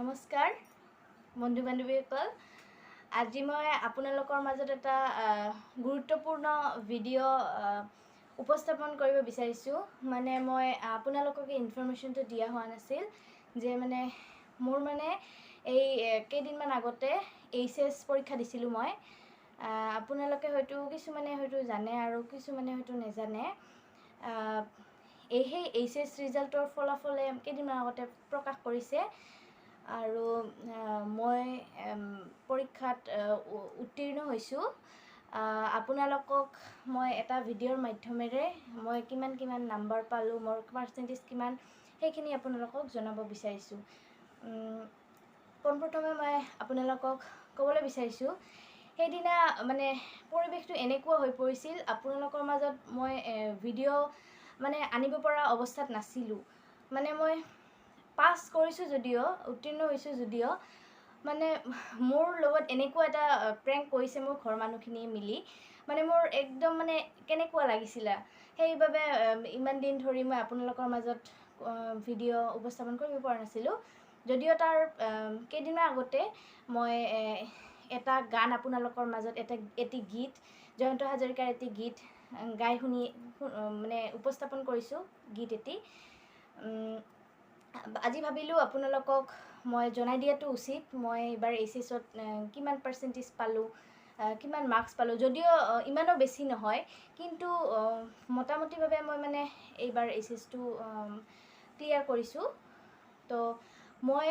নমস্কাৰ বন্ধু বান্ধৱীসকল, আজি মই আপোনালোকৰ মাজত এটা গুৰুত্বপূৰ্ণ ভিডিঅ' উপস্থাপন কৰিব বিচাৰিছোঁ। মানে মই আপোনালোকক ইনফৰ্মেশ্যনটো দিয়া হোৱা নাছিল যে মানে মোৰ মানে এই কেইদিনমান আগতে এইচএছ পৰীক্ষা দিছিলোঁ মই। আপোনালোকে হয়তো কিছুমানে হয়তো জানে আৰু কিছুমানে হয়তো নেজানে। এই সেই এইচএছ ৰিজাল্টৰ ফলাফলে কেইদিনমান আগতে প্ৰকাশ কৰিছে আৰু মই পৰীক্ষাত উত্তীৰ্ণ হৈছোঁ। আপোনালোকক মই এটা ভিডিঅ'ৰ মাধ্যমেৰে মই কিমান কিমান নাম্বাৰ পালোঁ, মোৰ পাৰ্চেণ্টেজ কিমান, সেইখিনি আপোনালোকক জনাব বিচাৰিছোঁ। পোনপ্ৰথমে মই আপোনালোকক ক'বলৈ বিচাৰিছোঁ, সেইদিনা মানে পৰিৱেশটো এনেকুৱা হৈ পৰিছিল, আপোনালোকৰ মাজত মই ভিডিঅ' মানে আনিব পৰা অৱস্থাত নাছিলোঁ। মানে মই পাছ কৰিছোঁ যদিও, উত্তীৰ্ণ হৈছোঁ যদিও, মানে মোৰ লগত এনেকুৱা এটা প্ৰেংক কৰিছে মোৰ ঘৰৰ মানুহখিনিয়ে মিলি, মানে মোৰ একদম মানে কেনেকুৱা লাগিছিলে। সেইবাবে ইমান দিন ধৰি মই আপোনালোকৰ মাজত ভিডিঅ' উপস্থাপন কৰিব পৰা নাছিলোঁ। যদিও তাৰ কেইদিনমান আগতে মই এটা গান আপোনালোকৰ মাজত এটি গীত, জয়ন্ত হাজৰিকাৰ এটি গীত গাই শুনি মানে উপস্থাপন কৰিছোঁ গীত এটি। আজি ভাবিলোঁ আপোনালোকক মই জনাই দিয়াটো উচিত, মই এইবাৰ এইচএছত কিমান পাৰ্চেণ্টেজ পালোঁ, কিমান মাৰ্কছ পালোঁ। যদিও ইমানো বেছি নহয়, কিন্তু মোটামুটিভাৱে মই মানে এইবাৰ এইচএছটো ক্লিয়াৰ কৰিছোঁ। তো মই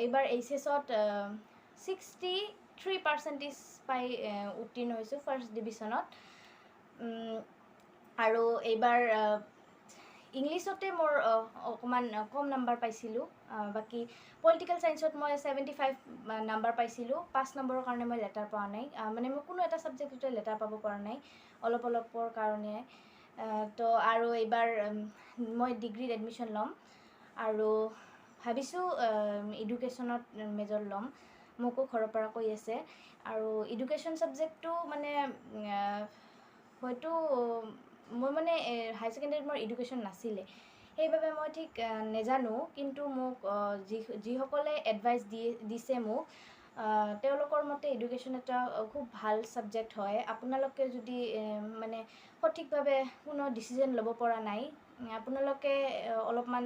এইবাৰ এইচএছত 63 পাৰ্চেণ্টেজ পাই উত্তীৰ্ণ হৈছোঁ ফাৰ্ষ্ট ডিভিশ্যনত। আৰু এইবাৰ ইংলিছতে মোৰ অকণমান কম নাম্বাৰ পাইছিলোঁ, বাকী পলিটিকেল ছায়েন্সত মই 75 নাম্বাৰ পাইছিলোঁ। 5 নম্বৰৰ কাৰণে মই লেটাৰ পোৱা নাই, মানে মই কোনো এটা ছাবজেক্টতে লেটাৰ পাব পৰা নাই, অলপ অলপৰ কাৰণে। তো আৰু এইবাৰ মই ডিগ্ৰীত এডমিশ্যন ল'ম আৰু ভাবিছোঁ এডুকেশ্যনত মেজৰ ল'ম, মোকো ঘৰৰ পৰা কৈ আছে। আৰু এডুকেশ্যন ছাবজেক্টটো মানে হয়তো মই মানে হায়াৰ ছেকেণ্ডেৰীত মোৰ এডুকেশ্যন নাছিলে, সেইবাবে মই ঠিক নেজানো। কিন্তু মোক যিসকলে এডভাইচ দিছে মোক, তেওঁলোকৰ মতে এডুকেশ্যন এটা খুব ভাল ছাবজেক্ট হয়। আপোনালোকে যদি মানে সঠিকভাৱে কোনো ডিচিশ্যন ল'ব পৰা নাই, আপোনালোকে অলপমান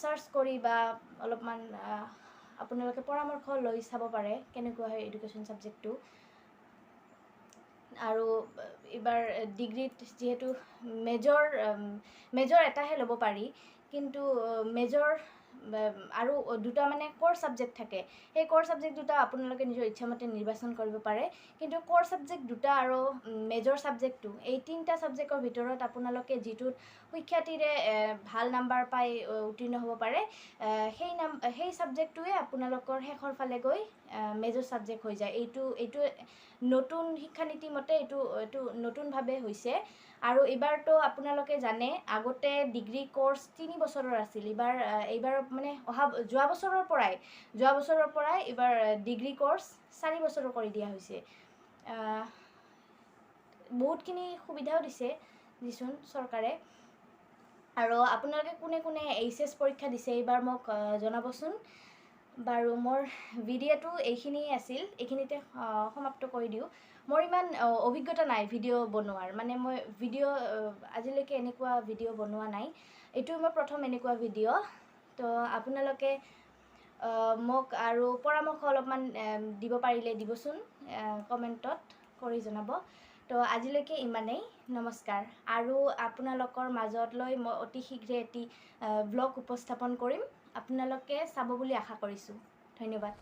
চাৰ্চ কৰি বা অলপমান আপোনালোকে পৰামৰ্শ লৈ চাব পাৰে কেনেকুৱা হয় এডুকেশ্যন ছাবজেক্টটো। আৰু এইবাৰ ডিগ্ৰীত যিহেতু মেজৰ এটাহে ল'ব পাৰি, কিন্তু মেজৰ আৰু দুটা মানে ক'ৰ ছাবজেক্ট থাকে, সেই ক'ৰ ছাবজেক্ট দুটা আপোনালোকে নিজৰ ইচ্ছামতে নিৰ্বাচন কৰিব পাৰে। কিন্তু ক'ৰ ছাবজেক্ট দুটা আৰু মেজৰ ছাবজেক্টটো, এই তিনিটা ছাবজেক্টৰ ভিতৰত আপোনালোকে যিটোত সুখ্যাতিৰে ভাল নাম্বাৰ পাই উত্তীৰ্ণ হ'ব পাৰে, সেই ছাবজেক্টটোৱে আপোনালোকৰ শেষৰ ফালে গৈ মেজৰ ছাবজেক্ট হৈ যায়। এইটো নতুন শিক্ষানীতি মতে এইটো নতুনভাৱে হৈছে। আৰু এইবাৰতো আপোনালোকে জানে, আগতে ডিগ্ৰী কৰ্চ 3 বছৰৰ আছিল, এইবাৰ মানে অহা যোৱা বছৰৰ পৰাই এইবাৰ ডিগ্ৰী কৰ্চ 4 বছৰৰ কৰি দিয়া হৈছে। বহুতখিনি সুবিধাও দিছে দিচোন চৰকাৰে। আৰু আপোনালোকে কোনে কোনে এইচএছ পৰীক্ষা দিছে এইবাৰ মোক জনাবচোন। বাৰু, মোৰ ভিডিঅ'টো এইখিনিয়ে আছিল, এইখিনিতে সমাপ্ত কৰি দিওঁ। মোৰ ইমান অভিজ্ঞতা নাই ভিডিঅ' বনোৱাৰ, মানে মই ভিডিঅ' আজিলৈকে এনেকুৱা ভিডিঅ' বনোৱা নাই, এইটো মোৰ প্ৰথম এনেকুৱা ভিডিঅ'। তো আপোনালোকে মোক আৰু পৰামৰ্শ অলপমান দিব পাৰিলে দিবচোন, কমেণ্টত কৰি জনাব। তো আজিলৈকে ইমানেই, নমস্কাৰ। আৰু আপোনালোকৰ মাজলৈ মই অতি শীঘ্ৰে এটি ব্লগ উপস্থাপন কৰিম, আপোনালোকে চাব বুলি আশা কৰিছোঁ। ধন্যবাদ।